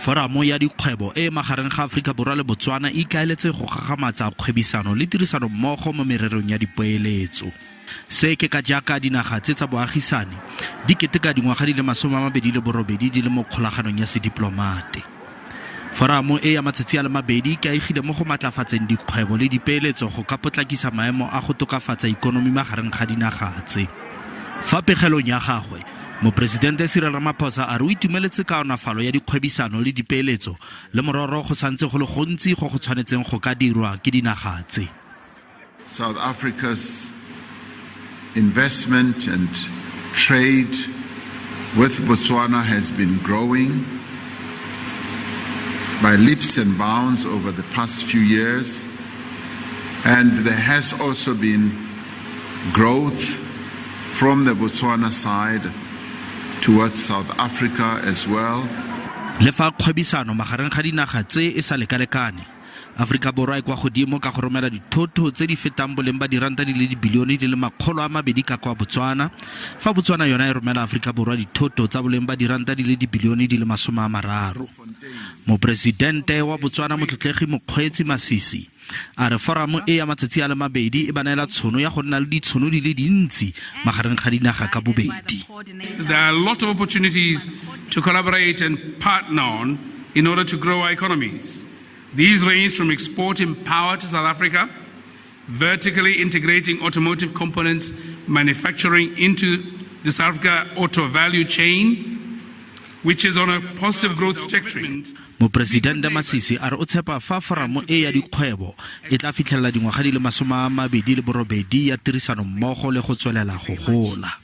Foramo ya dikgwebo e e magareng ga Aforika Borwa le Botswana e ikaeletse go gagamatsa kgwebisano le tirisano mmogo mo mererong ya dipoeletso. Se ke ka jaaka dinaga tse tsa boagisane di keteka dingwaga di le 28 di le mo kgolaganong ya sediplomate. Foramo e ya matsatsi a le mabedi e ikaegile mo go matlafatseng dikgwebo le dipeeletso go ka potlakisa maemo a go tokafatsa ikonomi magareng ga dinaga tse. Fa pegelong ya gagwe, Moporesidente Cyril Ramaphosa a re o itumeletse kaonafalo ya dikgwebisano le dipeeletso le mororo go santse go le gontsi go go tshwanetseng go ka dirwa ke dinaga tse. South Africa's investment and trade with Botswana has been growing by leaps and bounds over the past few years, and there has also been growth from the Botswana side towards South Africa as well. Le fa kgwebisano magareng ga dinaga tse e sa lekalekane, Aforika Borwa e kwa godimo ka go romela dithoto tse di fetang boleng ba diranta di le dibilione di le 200 ka kwa Botswana, fa Botswana yona e romela Aforika Borwa dithoto tsa boleng ba diranta di le dibilione di le 30. Moporesidente wa Botswana Motlotlegi Mokgweetsi Masisi a re foramo e ya matsatsi a le mabedi e ba neela tshono ya go nna le ditshono di le dintsi magareng ga dinaga ka bobedi. There are a lot of opportunities to collaborate and partner on in order to grow our economies. These range from exporting power to South Africa, vertically integrating automotive components manufacturing into the South Africa auto value chain, which is on a positive growth trajectory. Moporesidente Masisi a re o tshepa fa foramo e ya dikgwebo e tla fitlhelela dingwaga di le 28 ya tirisano mmogo le go tswelela go gola.